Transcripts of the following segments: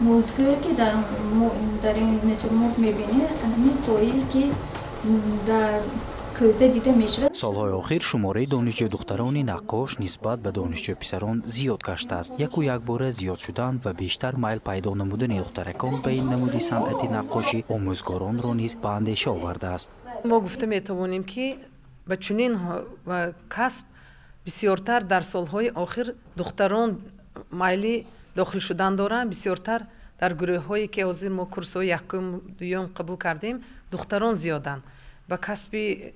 Нозукиҳое, ки дар ин натюрморт мебинед, ҳамин сояе, ки дар кӯза дида мешавад. Солҳои охир шумораи донишҷӯдухтарони наққош нисбат ба донишҷӯписарон зиёд гаштааст. Яку якбора зиёд шудан ва бештар майл пайдо намудани духтаракон ба ин намуди санъати наққошӣ омӯзгоронро низ ба андеша овардааст. Мо гуфта метавонем, ки ба чунин касб бисёртар дар солҳои охир духтарон майли дохил шудан доранд. Бисёртар дар гурӯҳҳое, ки ҳозир мо курсҳои якум, дуюм қабул кардем, духтарон зиёданд. Ба касби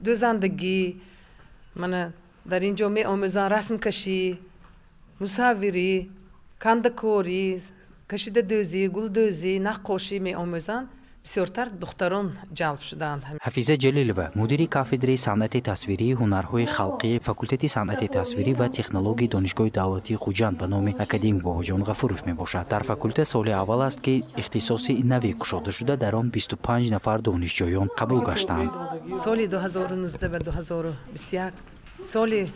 дӯзандагӣ мана дар ин ҷо меомӯзанд: расмкашӣ, мусаввирӣ, кандакорӣ, кашидадӯзӣ, гулдӯзӣ, наққошӣ меомӯзанд. Бисёртар духтарон ҷалб шудаанд. Ҳафиза Ҷалилова, мудири кафедраи санъати тасвирии ҳунарҳои халқии факултети санъати тасвирӣ ва технологияи Донишгоҳи давлатии Хуҷанд ба номи академик Бобоҷон Ғафуров мебошад. Дар факултет соли аввал аст, ки ихтисоси наве кушода шуда, дар он 25 нафар донишҷӯён қабул гаштаанд. Соли 2019 ва 2021 соли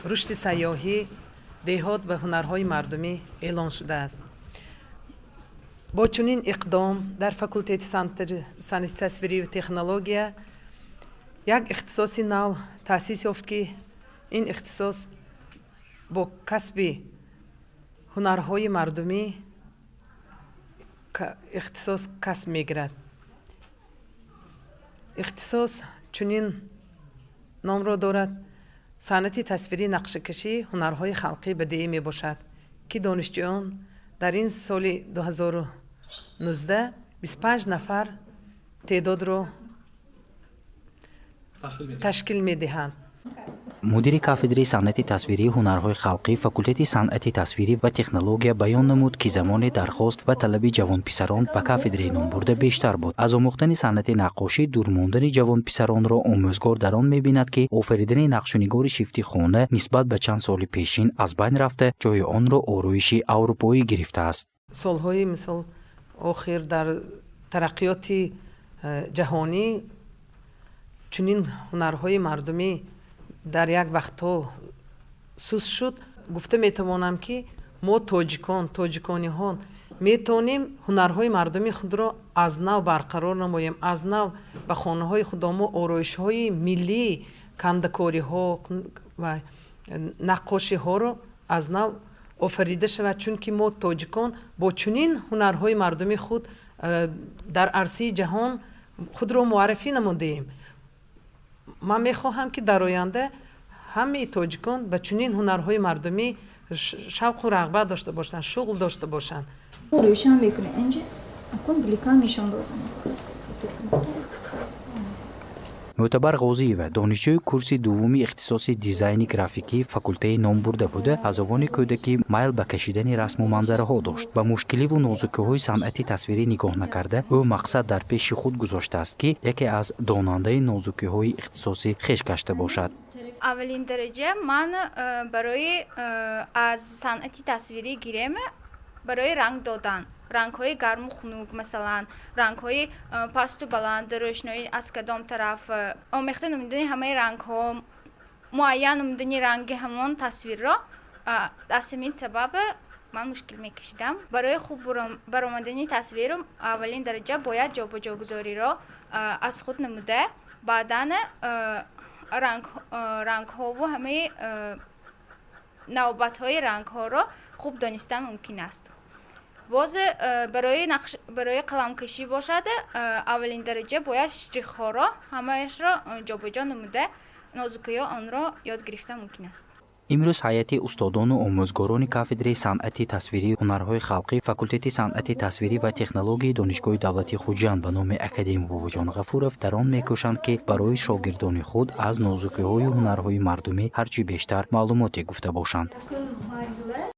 рушди сайёҳӣ, деҳот ва ҳунарҳои мардумӣ эълон шудааст. Бо чунин иқдом дар факултети санъати тасвирӣ ва технология як ихтисоси нав таъсис ёфт, ки ин ихтисос бо касби ҳунарҳои мардумӣ ихтисос касб мегирад. Ихтисос чунин номро дорад: санъати тасвирӣ, нақшакашӣ, ҳунарҳои халқӣ, бадеӣ мебошад, ки донишҷӯён дар ин соли 2019 25 нафар теъдодро ташкил медиҳанд. Мудири кафедраи санъати тасвирии ҳунарҳои халқӣ факултети санъати тасвирӣ ва технология баён намуд, ки замоне дархост ва талаби ҷавонписарон ба кафедраи номбурда бештар буд. Аз омӯхтани санъати наққошӣ дур мондани ҷавонписаронро омӯзгор дар он мебинад, ки офаридани нақшунигори шифти хона нисбат ба чанд соли пешин аз байн рафта, ҷои онро ороиши аврупоӣ гирифтааст. Солҳои, мисол, охир дар тараққиёти ҷаҳонӣ чунин ҳунарҳои мардумӣ дар як вақтҳо суст шуд. Гуфта метавонам, ки мо, тоҷикон, тоҷикониҳо, метавонем ҳунарҳои мардуми худро аз нав барқарор намоем, аз нав ба хонаҳои худамо ороишҳои миллӣ, кандакориҳо ва наққошиҳоро аз нав офарида шавад, чунки мо, тоҷикон, бо чунин ҳунарҳои мардуми худ дар арсаи ҷаҳон худро муаррифӣ намудаем. Ман мехоҳам, ки дар оянда ҳамаи тоҷикон ба чунин ҳунарҳои мардумӣ шавқу рағбат дошта бошанд, шуғл дошта бошанд. Рӯшан мекунем инҷа, акун бликам нишон додам. Мӯътабар Ғозиева донишҷӯи курси дуввуми ихтисоси дизайни графикии факултаи номбурда буда, аз овони кӯдакӣ майл ба кашидани расму манзараҳо дошт. Ба мушкиливу нозукиҳои санъати тасвирӣ нигоҳ накарда, ӯ мақсад дар пеши худ гузоштааст, ки яке аз донандаи нозукиҳои ихтисоси хеш гашта бошад. Аввалин дараҷа ман барои аз санъати тасвирӣ гирем, барои ранг додан, рангҳои гарму хунук, масалан, рангҳои пасту баланд, рӯшноӣ аз кадом тараф, омехта намудани ҳамаи рангҳо, муайян намудани ранги ҳамон тасвирро. Аз ҳамин сабаб ман мушкил мекашидам. Барои хуб баромадани тасвиру аввалин дараҷа бояд ҷобаҷогузориро аз худ намуда, баъдан рангҳову ҳамаи навбатҳои рангҳоро хуб донистан мумкин аст. Боз барои қаламкашӣ бошад, аввалин дараҷа бояд штрихҳоро ҳамаашро ҷобаҷо намуда, нозукиҳои онро ёд гирифтан мумкин аст. Имрӯз ҳайати устодону омӯзгорони кафедраи санъати тасвирии ҳунарҳои халқӣ факултети санъати тасвирӣ ва технологияи Донишгоҳи давлатии Хуҷанд ба номи академик Бобоҷон Ғафуров дар он мекӯшанд, ки барои шогирдони худ аз нозукиҳои ҳунарҳои мардумӣ ҳарчи бештар маълумоте гуфта бошанд.